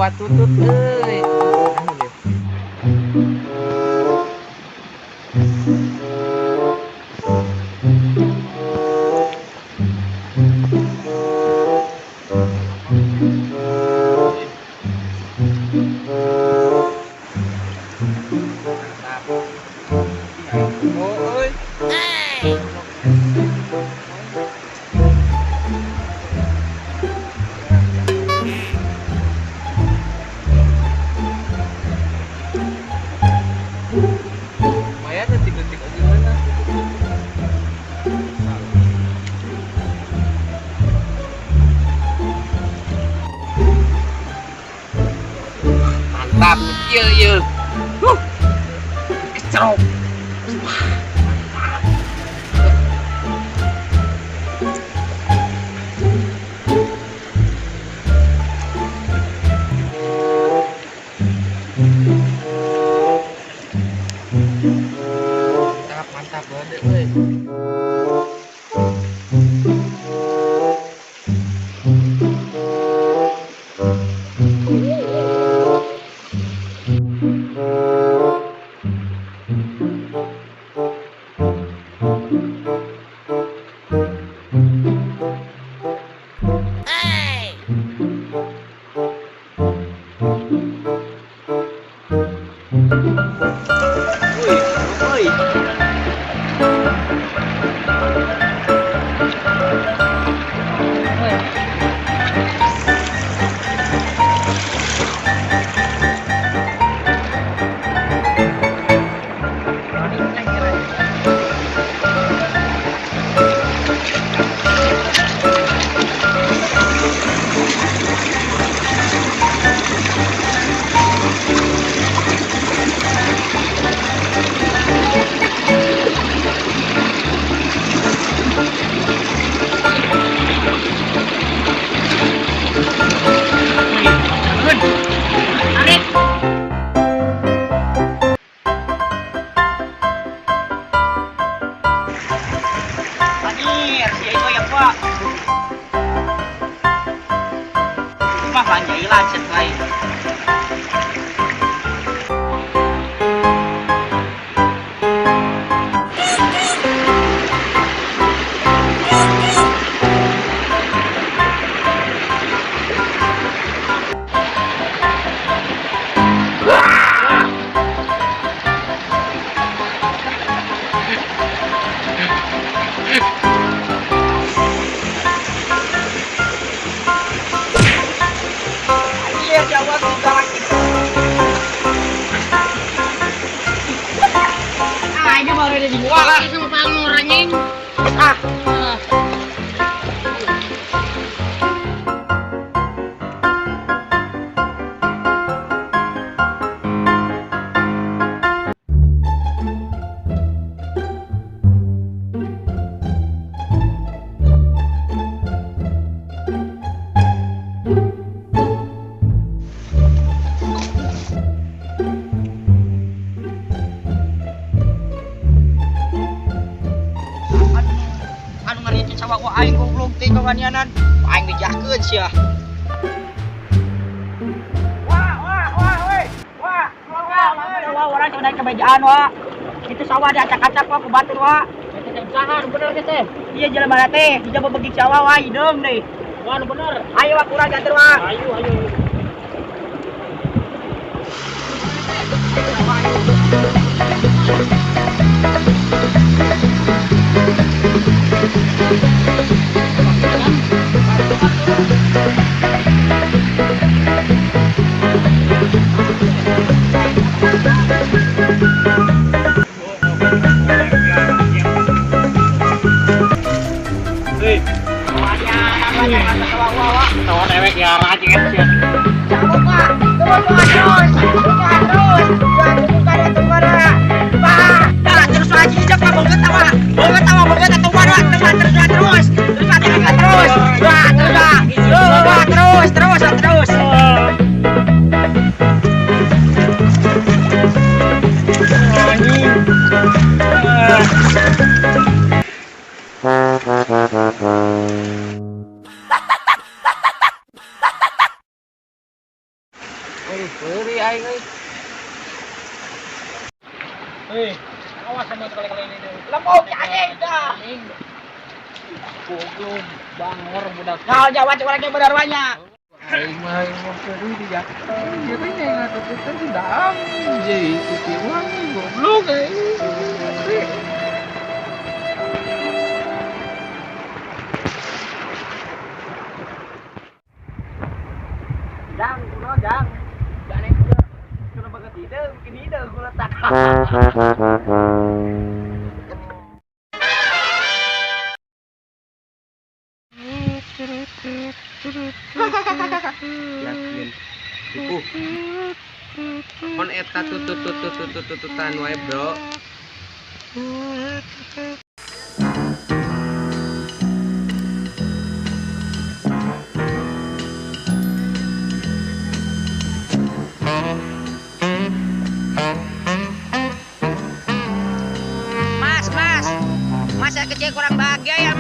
Batutut euy. Mantap. Oh, euy. Lumayan detik-detik aja mana. Mantap, iya iya. Huh. Kecerok. Mantap, mantap banget, euy. Woi, woi. Anjir, si itu ya, Pak. Mah panjailan set wae. Anjir, Jawa sudah lagi. Ah, ini baru ada di bawah lah. Sama pangor anjing. Ah, anu ngerincin sawah gua aing goblok teh kawanianan. Aing dijahkeun sia. Wah, wah, wah, weh. Wah, wah, wah, wah, orang udah kebejaan, wah. Itu sawah diacak-acak wah ku batur, wah. Usaha nu bener teh. Iya jelema teh, dijaba begi sawah wah hideung deui. Wah nu bener. Ayo wah kurang ganter wah. Ayo ayo. Hei, Tawa dewek ya rajin sia. Terus, terus. Hei, awas sama kali-kali ini. Lembut anjing dah. Goblok, bangor budak. Kau jawab cek orangnya benar banyak. Aing mah aing mah perlu dia. Dia teh yang ngatur teh dam. Jadi ikuti uang goblok aing. Jang, kuno jang. Jang itu. Kuno banget ide, bikin ide gua letak. Yakin. Ibu. Kon eta tutut tutut tutut tututan wae, Bro. Mas, mas. Masa kecil kurang bahagia ya.